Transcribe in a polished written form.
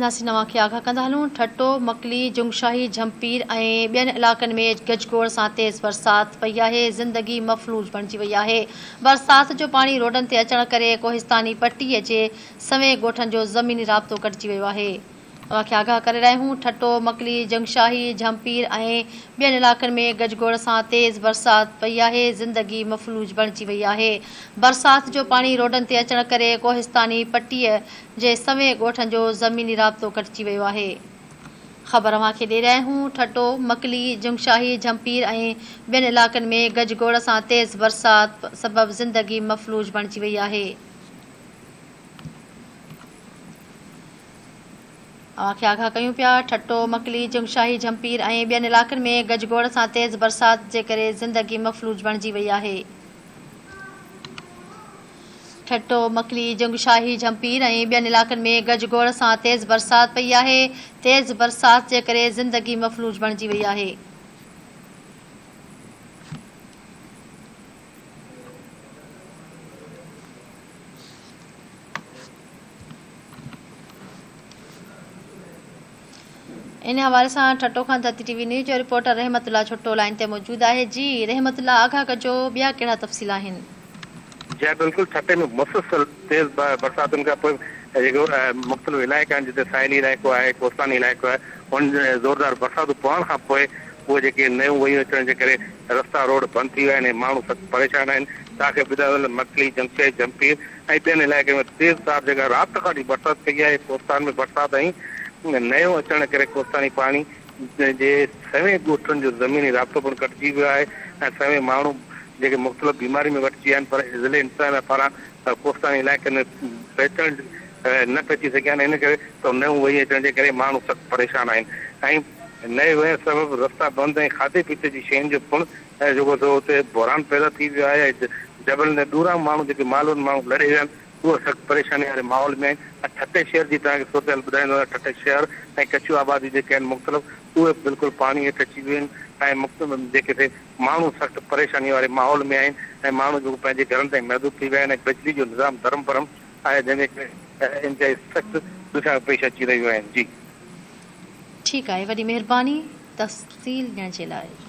ناصر نوان کي آگاهه ڪندا هلون، ٺٽو، مڪلي، جنگشاهي، جهمپير ۽ ٻين علائقن ۾ گجگوڙ سان تيز برسات پئي آهي، زندگي مفلوج بڻجي وئي آهي، برسات جو پاڻي روڊن تي اچڻ ڪري ڪوهستاني پٽي جي سوين ڳوٺن جو زميني رابطو ڪٽجي ويو آهي. اوهان کي آگاهه ڪري رهيا آهيون، ٺٽو، مڪلي، جنگشاهي، جهمپير ۽ ٻين علائقن ۾ گجگوڙ سان تيز برسات پئي آهي، زندگي مفلوج بڻجي وئي آهي، برسات جو پاڻي روڊن تي اچڻ ڪري ڪوهستاني پٽي جي سوين ڳوٺن جو زميني رابطو ڪٽجي ويو آهي. خبر اوهان کي ڏئي رهيا آهيون، ٺٽو، مڪلي، جنگشاهي، جهمپير ۽ ٻين علائقن ۾ گجگوڙ سان تيز برسات سبب زندگي مفلوج بڻجي وئي آهي. اوهان کي آگاهه ڪيون پيا، ٺٽو، مڪلي، جنگشاهي، جهمپير ۽ ٻين علائقن ۾ گجگوڙ سان تيز برسات جي ڪري زندگي مفلوج بڻجي وئي آهي. ٺٽو، مڪلي، جنگشاهي، جهمپير ۽ ٻين علائقن ۾ گجگوڙ سان تيز برسات پئي آهي، تيز برسات جي ڪري زندگي مفلوج بڻجي وئي آهي. ان حوالي سان ٺٽو کان ڌرتي ٽي وي نيوز جو رپورٽر رحمت الله ڇٽو لائين تي موجود آهي جي رحمت الله آگاهه ڪجو ٻيا ڪهڙا تفصيل آهن. جي بلڪل ٺٽي ۾ مسلسل تيز برساتن کان پوء جيڪو مختلف علائقا آهن جتي ساحلي علائقو آهي ڪوستاني علائقو آهي ان زوردار برساتون پوڻ کان پوء اهي جيڪي نيون وهيون اچڻ جي ڪري رستا روڊ بند ٿي ويا آهن ۽ ماڻهو سخت پريشان آهن. توهان کي ٻڌايو وڃي ته مڪلي، جمشيد، جهمپير ۽ ٻين علائقن ۾ تيز تار جيڪا رات کان وٺي برسات پئي آهي، ڪوهستان ۾ برسات ۽ نيون اچڻ ڪري ڪوهستاني پاڻي جي سوين ڳوٺن جو زميني رابطو پڻ ڪٽجي ويو آهي ۽ سوين ماڻهو جيڪي مختلف بيمارين ۾ وٺجي ويا آهن پر ضلعي انتظاميا پاران ڪوهستاني علائقن ۾ پهچڻ نه پهچي سگهيا آهن ان ڪري ته نيون وهي اچڻ جي ڪري ماڻهو سخت پريشان آهن ۽ نئين وهڻ سبب رستا بند ۽ کاڌي پيتي جي شين جو پڻ جيڪو سو اتي بحران پيدا ٿي ويو آهي ۽ جبلن تي ڏورانهن ماڻهو جيڪي مالوند ماڻهو لڏي ويا آهن اهي سخت پريشاني واري ماحول ۾ آهن ۽ ٺٽي شهر جي توهان کي صورتحال ٻڌائيندو آهيان ٺٽي شهر ۽ ڪچيون آباديون جيڪي آهن مختلف اهي به بلڪل پاڻي هيٺ اچي ويون آهن ۽ مختلف جيڪي سي ماڻهو سخت پريشاني واري ماحول ۾ آهن ۽ ماڻهو جيڪو پنهنجي گهرن تائين محدود ٿي ويا آهن ۽ بجلي جو نظام درهم برهم آهي جنهن جي ڪري انتهائي سخت ڏکيائيون پيش اچي رهيون آهن جي. ٺيڪ آهي وڏي مهرباني تفصيل ڏيڻ جي لاء.